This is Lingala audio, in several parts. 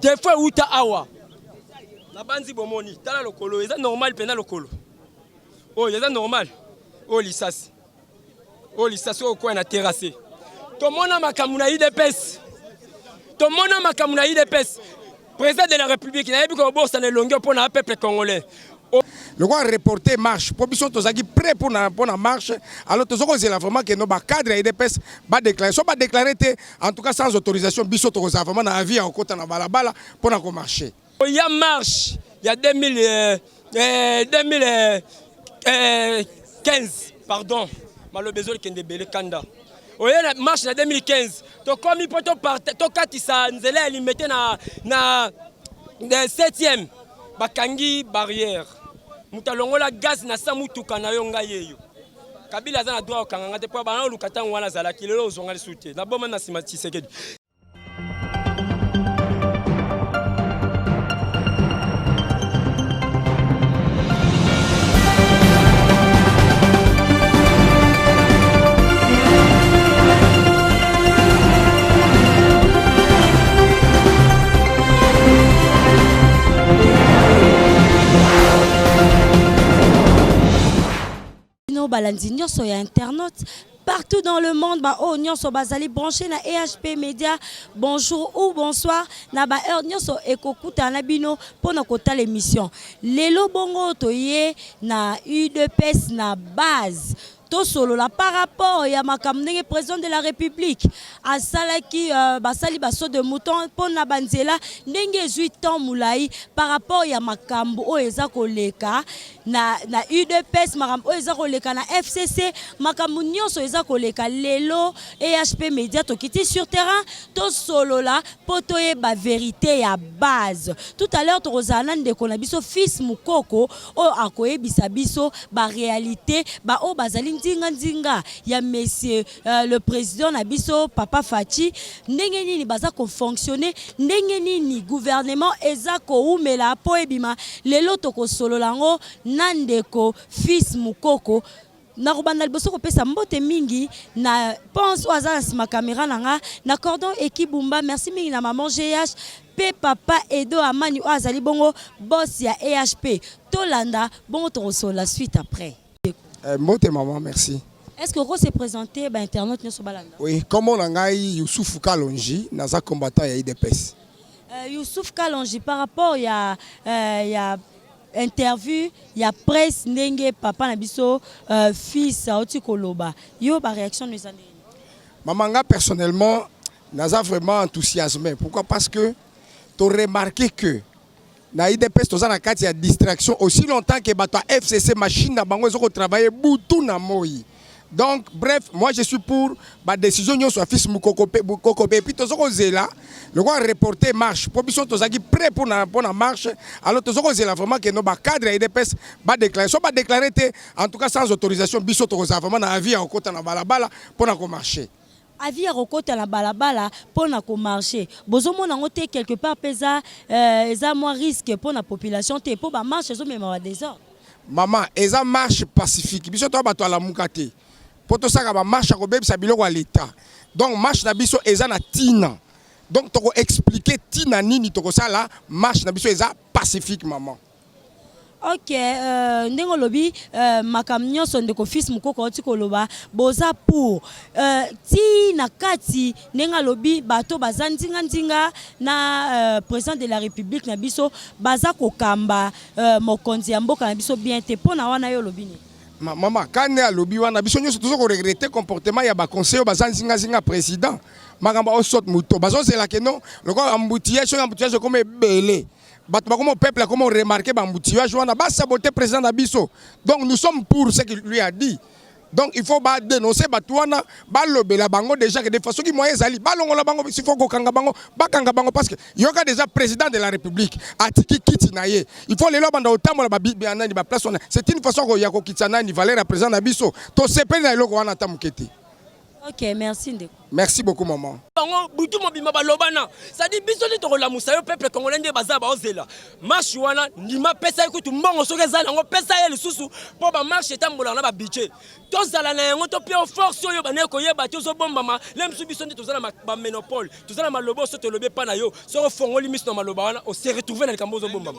Défaut euta awa. Nabanzi bomoni, tala lokolo eza normal mpenza lokolo oyo eza normal. Oyo lisasi, oyo lisasi oyo kwaya na terrasse. Tomona makambo na UDPS, tomona makambo na UDPS. Président de la République, nayebi kobosana elongi mpo na peuple congolais. Lokola reporter marche mpo biso tozalaki prêt mpona marche, alors toza kozela vraiment que no bacadre ya UDPS badéclare. So badéclare te, en tout cas sans autorisation, biso tokozala vraiment na avis ya kokota na balabala mpona komarche. Ya marche ya 2000, 2015, pardon, maloba ezokende ebele kanda. Oye na marche na 2015, tokomi mpo tokatisa nzela ya Limete na 7e, bakangi barrière. Moto alongola gaz na sa mutuka na yo. Ngai eyo Kabila aza na droit kokanga nga te, mpo bana oluka ntango wana azalaki. Lelo ozonga lisusu te, naboma na nsima Tshisekedi. Bino balandi nyonso ya internet partout dans le monde, baoyo nyonso bazali branché na EHP Média, bonjour ou bonsoir na baheure nyonso ekokutana na bino mpona kotala émission. Lelo bongo toye na UDPS na base, tosolola par rapport ya makambo ndenge président de la République asalaki, basali basaut de mouton mpona banzela, ndenge ezwi temps molai, par rapport ya makambo oyo eza koleka na UDPS, makambo oyo eza koleka na FCC, makambo nyonso eza koleka. Lelo EHP Média tokiti sur terrain, tosolola mpo toyeba vérité ya base. Tout à l'heure tokozala na ndeko na biso Fils Mukoko oyo akoyebisa biso baréalité, baoyo bazali ndinga-ndinga ya monsieur le président na biso papa Fatshi, ndenge nini baza kofonctionne, ndenge nini gouvernement eza koumela mpo ebima. Lelo tokosolola yango na ndeko Fils Mukoko. Nakobanda liboso kopesa mbote mingi na Pense oyo aza na nsima caméra na nga na cordon ekibumba. Merci mingi na maman GH mpe papa Edo Amani oyo azali bongo boss ya EHP. Tolanda bongo, tokosolola suite après. Mbote maman, merci. Est ce que oko se présenter, bainternaute nyonso balanda? Oui, kombo na ngai Yusufu Kalonji, naza combattant ya UDPS. Youssouf Kalonji, par rapport ya interview ya presse, ndenge papa na biso fils auti koloba, yo baréaction no eza ndenge? Mama, nga personnellement naza vraiment enthousiasmé. Pourquoi? Parce que to remarqué que na UDPS toza na kati ya distraction aussi longtemps que bato ya FCC, machine na bango ezokotravaille butu na moi. Donc bref, moi je suis pour badécision nyonso ya Fils Mukoko mpe. Et puis toza kozela lokola reporter marche mpo biso tozalaki prêt mpona marche, alors toza kozela vraiment que no bacadre ya UDPS badéclare. So badéclare te, en tout cas sans autorisation, biso tokozala vraiment na avis ya kokota na balabala mpona komarche. Avis ya kokota na balabala mpona komarche, bozomona yango te quelque part mpe eza mwa risque mpona population te, mpo bamarche ezomema badésordre? Mama, eza marche pacifique. Biso toya bato alamuka te mpo tosalaka bamarche ya kobebisa biloko ya leta. Donc marche na biso eza na ntina, donc tokoexplike ntina nini tokosala marche na biso. Eza pacifique, mama. Ok, ndenge olobi makambo nyonso ndeko Fils Mokoko auti koloba, boza pour ti na kati. Ndenge alobi, bato baza ndinga-ndinga na président de la République na biso, baza kokamba mokonzi ya mboka na biso bien te. Mpo na wana yo olobi nini? Mama, kane alobi wana, biso nyonso toza koregretter comportement ya baconseil oyo baza nzingazinga président. Makambo aosaute mouton, bazozela que non, lokola embouteillage, soki embouteillage ekoma ebele, bato bakoma, peuple akoma remarquer baembouteillage wana, basabote président na biso. Donc nous sommes pour ce qu'il lui a dit. Donc il faut badénoncer bato wana, balobela bango déjà que des fois soki moyen ezali, balongola bango. S'il faut kokanga bango, bakanga bango, parce que yoka déjà président de la République atiki kiti na ye, il faut lelo abanda kotambola nani baplace wana. C'est une façon ya kokitisa nani valeur ya président na biso. Tosepeli na eloko wana ata moke te. Ok, merci ndeko. Merci beaucoup maman. Bango butu mobimba balobana, c'est-à-dire biso nde tokolamusa yo. Peuple congolais nde baza baozela marche wana. Ndima, pesa ye kutu mbongo soki eza nango, pesa ye lisusu, mpo bamarche etambolaka na babudget. Tozala na yango, topia force oyo bandeki koyeba te. Ozobombama le mosusu. Biso nde toza na bamonopole, toza na maloba. Oso tolobi epa na yo, soki ofongoli miso na maloba wana, ose retrouve na likambo ozobombama.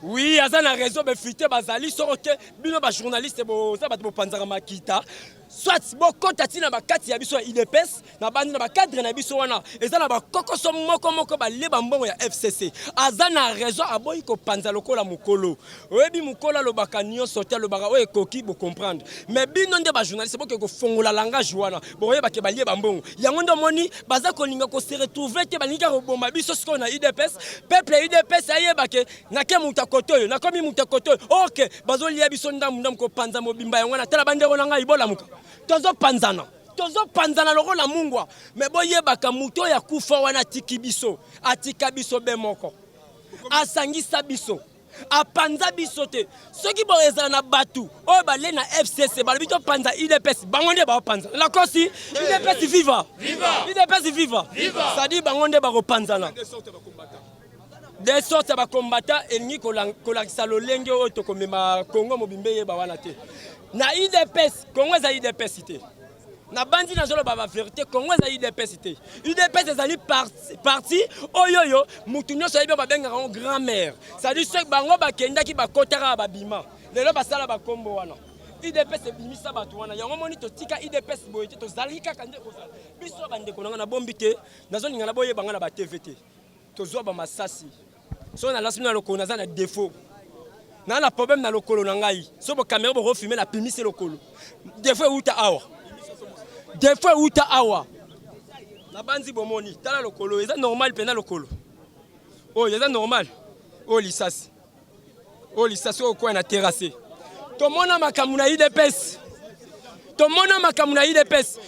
Oui, aza na réseau, bainfiltrés bazali. Soko te, bino bajournaliste boza bato bopanzaka makita, soit bokɔta ntina bakati ya biso ya UDPS na bandi na bacadre na biso wana. Eza na bakokoso moko moko balie bambongo ya FCC. Aza na raison, aboyi kopanza lokola mokolo. Oyebi, mokolo alobaka nyonso te, alobaka oyo ekoki bocomprendre. Mais bino nde bajournaliste, boke kofongola langage wana, bokoyebake balie bambongo yango. Nde omoni baza kolinga kose retrouver te, balingi kaka koboma biso. Sikoyo na UDPS, peuple ya UDPS ayebake nake moto akote oyo, nakomi moto akote oyo. Ok, bazolia biso ndambu ndambu, kopanza mobimba yango wana. Tala, bandeko na ngai, bolamuka, tozopanzana, tozopanzana lokola mungwa. Me boyebaka, moto oyo akufa wana atiki biso, atika biso be moko, asangisa biso, apanza biso te. Soki boyo ezala na bato oyo bale na FCC, balobi topanza UDPS, bango nde baopanza. Nakosi? UDPS viva, UDPS viva! C'est-à-dire bango nde bakopanzana de sorte ya bakombata. Elingi kolakisa lolenge oyo tokomema Kongo mobimba, eyeba wana te na UDPS. Kongo eza UDPS te. Na bandi nazoloba bavérité, Kongo eza UDPS te. UDPS ezali parti oyo oyo mutu nyonso ayebi, babengaka yango grand-mère. C'est-à-dire soki bango bakendaki, bakotaka, babima, lelo basala bakombo wana. UDPS ebimisa bato wana. Yango moni totika UDPS boye te, tozalaki kaka nde kozala biso. Bandeko na nga, nabombi te, nazolinga na boyeba nga na batv te. Tozwa bamasasi so nalasi bino na lokolo, naza na défaut, naa na problème na lokolo na ngai. So bocaméra bokofilmer, napimisi lokolo, défaut euta awa, défaut euta awa. Nabanzi bomoni, tala lokolo, eza normal mpenza. Lokolo oyo eza normal. Oyo lisasi, oyo lisasi oyo kwaya na terrasse. Tomona makambo na UDPS, tomona makambo na UDPS.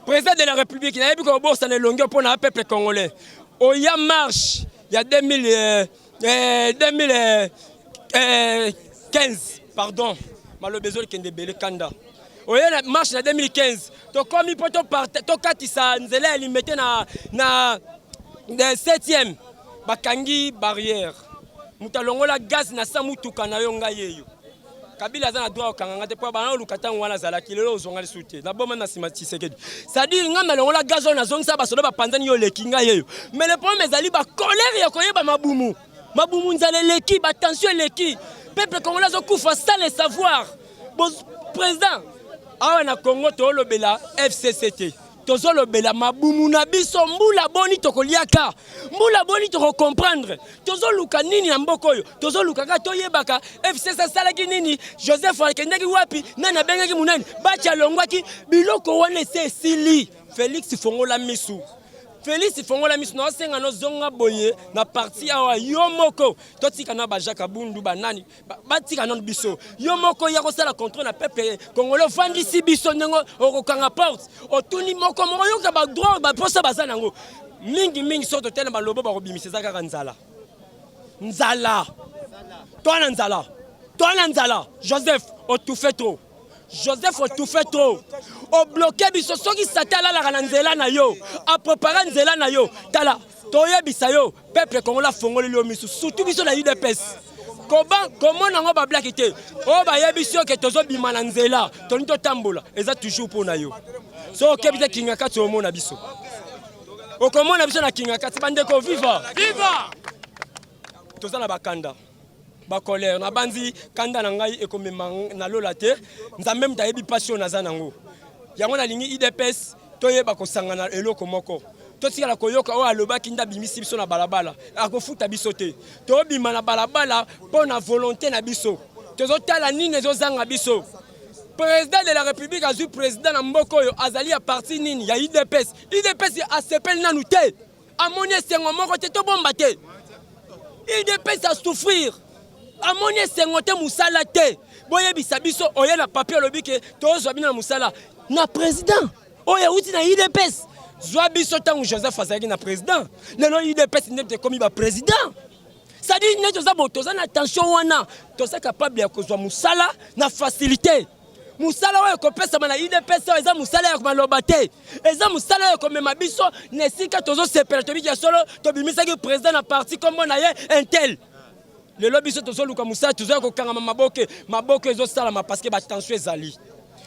Président de la République, nayebi kobosana elongi mpo na peuple congolais. Oya marche ya 2000, 2015, pardon, maloba ezokende ebele, kanda. Oye na marche na 2015, tokomi mpo tokatisa nzela ya Limete na 7e, bakangi barrière. Moto alongola gaz na sa mutuka na yo, ngai yeyo. Kabila aza na droit okanga nga te, mpo bana oluka ntango wana azalaki. Lelo ozonga lisusu te, naboma na nsima Tshisekedi. C'est-à-dire ngai nalongola gaz oyo, nazongisa basoda, bapanzani, yo oleki, ngai yeyo. Mais le problème ezali bacolère ya koyeba mabumu, mabumu, nzala eleki, batension eleki, peuple congolais azokufa sans le savoir. Président, awa na Congo toolobela FCC te, tozolobela mabumu na biso. Mbula boni tokoliaka? Mbula boni tokocomprendre? Tozoluka nini na mboka oyo? Tozoluka kaka toyebaka FCC asalaki nini, Joseph akendaki wapi, nani abengaki monani, Baci alongwaki. Biloko wana ese esili. Félix, fongola misu. Félix, fongola misu. Naosenga nozonga boye na parti awa, yo moko. Totika na bajacques Abundu, banani batika nano biso. Yo moko ya kosala contrôle na peuple congolais. Ofandisi biso ndenge okokanga porte, otuni moko moko, yoka badroit, baposa baza nango mingimingi. Soki totele balobo, bakobimisa eza kaka nzala, nzala. Toa na nzala, toa na nzala. Joseph, otufe trop. Joseph, otufe trop, obloquer biso. Soki Satan alalaka na nzela na yo, aprépare nzela na yo. Tala, toyebisa yo, peuple congolais afongoleli yo misu, surtout biso na UDPS. Koba komona yango bablaki te. Oyo bayebisi yo ke tozobima na nzela, tolingi totambola, eza toujours mpo na yo. So okebi te, kinga kati, omona biso, okomona biso na kinga kati. Bandeko, viva! Toza na bakanda, bacolère. Nabanzi kanda na ngai ekomema na lola te. Nzambe moto ayebi mpasi oyo naza nango. Yango nalingi UDPS toyeba kosangana eloko moko. Totikala koyoka oyo alobaki nde abimisi biso na balabala, akofuta biso te. Tobima na balabala mpo na volonté na biso. Tozotala nini ezozanga biso. Président de la République azwi président na mboka oyo azali ya parti nini? Ya UDPS. UDPS asepeli nanu te, amoni esengo moko te. Tobomba te, UDPS asouffrir, amoni esengo te, mosala te. Boyebisa biso, oye na papier, olobi ke tozwa bino na mosala na président oyo euti na UDPS. Zwa biso ntango Joseph azalaki na président, lelo UDPS nde ekomi baprésident. C'est-à-dire nde toza bo, toza na tension wana, toza capable ya kozwa mosala na facilité. Mosala oyo ekopesama na UDPS oyo eza mosala ya maloba te, eza mosala oyo ekomema biso na esika tozosepela. Tobiki ya solo, tobimisaki président na parti, nkombo na ye intel. Lelo biso tozoluka mosala, tozoya kokangama maboke. Maboko ezosalama parce que batension ezali,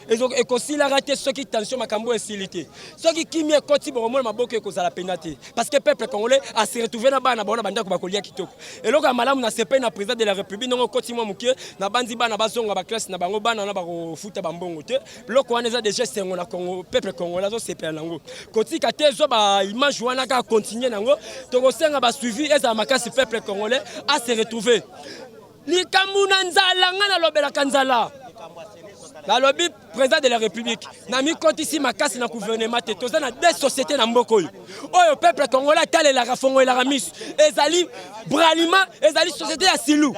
ekosilaka te. Soki tension, makambo esili te, soki kimia ekoti, bokomona maboko ekozala pena te, parce que peuple congolais ase retrouve na bana bango na bandako, bakolia kitoko. Eloko ya malamu na sepeli na président de la République, ndenge okoti mwa moke na bandi, bana bazonga baklasse na bango, bana wana bakofuta bambongo te. Biloko wana eza déjà esengo na Congo, peuple congolais azosepela nango. Kotika te, ezwa baimage wana kaka, continue nango. Tokosenga basuivi ezala makasi, peuple congolais ase retrouve. Likambo na nzala, ngai nalobelaka nzala. Nalobi, président de la République, na mikotisi makasi na gouvernement te. Toza na deux société na mboka oyo, oyo peuple congolais atalelaka, fongolelaka miso, ezali Bralima, ezali société ya Silu.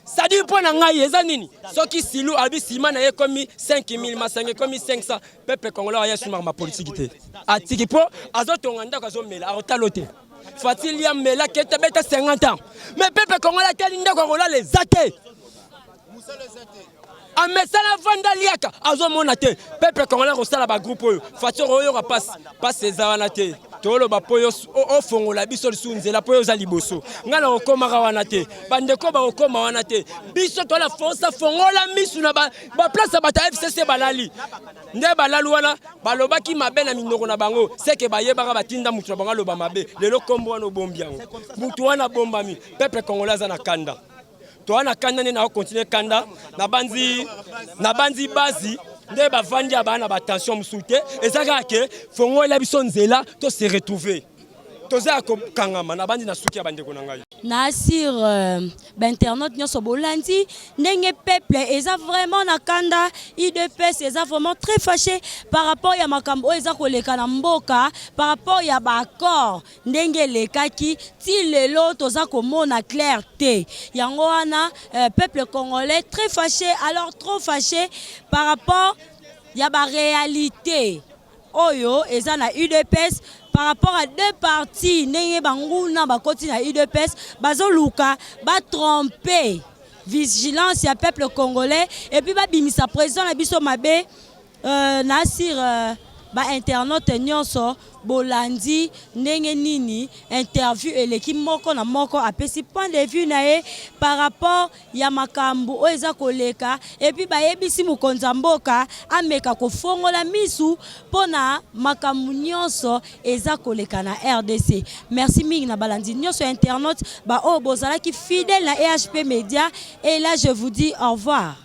C'est-à-dire, mpo na ngai eza nini? Soki Silu alobi nsima na ye ekomi 5000, masanga ekomi 500, peuple congolais aya sumaka mapolitiki te, atiki mpo azotonga ndako, azomela, akotala te. Fatili amela kete beta 50 ans, mais peuple congolais atali ndako akolala eza te, amesala vanda liaka, azomona te. Peuple congolais kosala bagroupe oyo Fati oyoka pasi, pasi eza wana te. Toloba mpo yo ofongola biso lisusu nzela, mpo oyo oza liboso. Ngai na kokomaka wana te, bandeko bakokoma wana te. Biso toala forsa, fongola misu na baplace ya bato ya FCC. Balali nde balali wana, balobaki mabe na minoko na bango, seke bayebaka batinda mutu na bango aloba mabe. Lelo nkombo wana obombi yango, mutu wana abombami. Peuple congolais aza na kanda, toza na kanda nde nakocontinue kanda. Nabanzi basi nde bavandi ya baa na batension mosusu te, eza kaka ke fongolela biso nzela to se retrouver. Toza ya kokangama. Nabandi na suki ya bandeko na ngai. Na sur bainternaute nyonso, bolandi ndenge peuple eza vraiment na kanda. UDPS eza vraiment très fâché par rapport ya makambo oyo eza koleka na mboka, par rapport ya baaccord ndenge elekaki ti lelo, toza komona clair te. Yango wana peuple congolais très fâché, alors trop fâché par rapport ya baréalité oyo eza na UDPS, par rapport à deux parties, ndenge banguna bakoti na UDPS, bazoluka batrompe vigilance ya peuple congolais et puis babimisa président na biso mabe. Na sur bainternaute nyonso, bolandi ndenge nini interview eleki, moko na moko apesi point de vue na ye par rapport ya makambo oyo eza koleka, et puis bayebisi mokonzi ya mboka ameka kofongola misu mpo na makambo nyonso eza koleka na RDC. Merci mingi na balandi nyonso ya internaute baoyo bozalaki fidèle na EHP Média, et là je vous dis au revoir.